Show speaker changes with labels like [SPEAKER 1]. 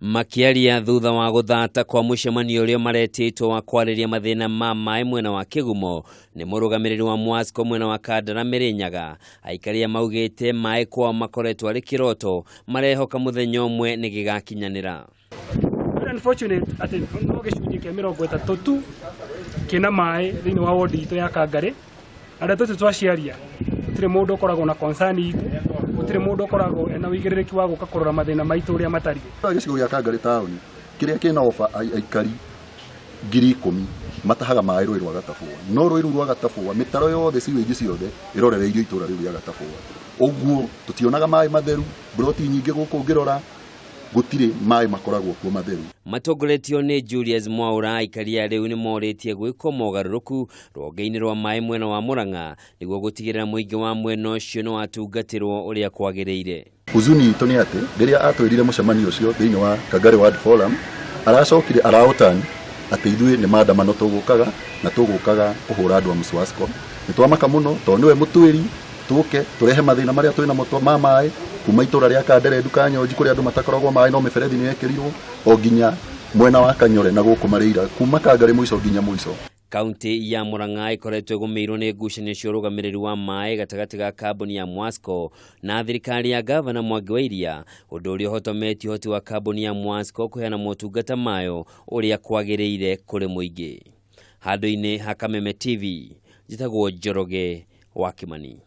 [SPEAKER 1] Makĩaria thutha wa gũthata kwa mũcemanio ũrĩa maretĩtwo wa kwarĩria mathĩna ma maĩ mwena wa Kĩgumo nĩ mũrũgamĩrĩri wa Mwasco mwena wa Kandara Mĩrĩnyaga, aikaria maugĩte maĩ kwao makoretwo arĩ kĩroto marehoka mũthenya ũmwe nĩ gĩgakinyanĩra.
[SPEAKER 2] Very unfortunate atĩ no gĩcunjĩ kĩa 30 tu kĩna maĩ thĩinĩ wa wodi itũ ya Kangarĩ. Na ndeto icio twaciaria, gũtirĩ mũndũ ũkoragwo na concern itũ, gũtirĩ mũndũ ũkoragwo ena ũigĩrĩrĩki wa gũka kũrora mathĩna maitũ ũrĩa matariĩ.
[SPEAKER 3] Gĩcigo gĩa Kangarĩ taũni kĩrĩa kĩna oba aikari 10,000 matahaga maĩ rũĩ rwa Gatabũa, no rũĩ rũu rwa Gatabũa mĩtaro yothe sewage ciothe ĩrorereirio itũra rĩu rĩa Gatabũa, ũguo tũtionaga maĩ matheru. Mburoti nyingĩ gũkũ ũngĩrora gũtirĩ maĩ makoragwo kuo matheru.
[SPEAKER 1] Matongoretio nĩ Julius Mwaura, aikaria rĩu nĩ morĩtie gwĩkwo mogarũrũku rũhonge-inĩ rwa maĩ mwena wa Murang'a nĩguo gũtigĩrĩra mũingĩ wa mwena ũcio nĩ watungatĩrwo ũrĩa kwagĩrĩire.
[SPEAKER 3] Huzuni itũ nĩ atĩ rĩrĩa atwĩrire mũcemanio ũcio thĩinĩ wa Kangari Ward Forum, aracokire araũtani atĩ ithuĩ nĩ maandamano tũgũkaga na tũgũkaga kũhũra andũ a Mswasco. Nĩ twamaka mũno tondũ nĩwe mũtwĩri tũke tũrehe mathĩna marĩa twĩ namo ma maĩ kuma itũra rĩa Kanderendu Kanyonji kũrĩa andũ matakoragwo maĩ no mĩberethi nĩ yekĩrirwo o nginya mwena wa Kanyore na gũkũ Marĩira kuma Kangarĩ mũico nginya mũico.
[SPEAKER 1] Kaunti ya Murang'a ĩkoretwo ĩgũmĩirwo nĩ ngucanio cia ũrũgamĩrĩri wa maĩ gatagatĩ ga kambuni ya Mwasco na thirikari ya gavana Mwangi wa Iria, ũndũ ũrĩa ũhotometie ũhoti wa kambuni ya Mwasco kũheana motungata mayo ũrĩa kwagĩrĩire kũrĩ mũingĩ. Handũ-inĩ ha Kameme TV, njĩtagwo Njoroge wa Kimani.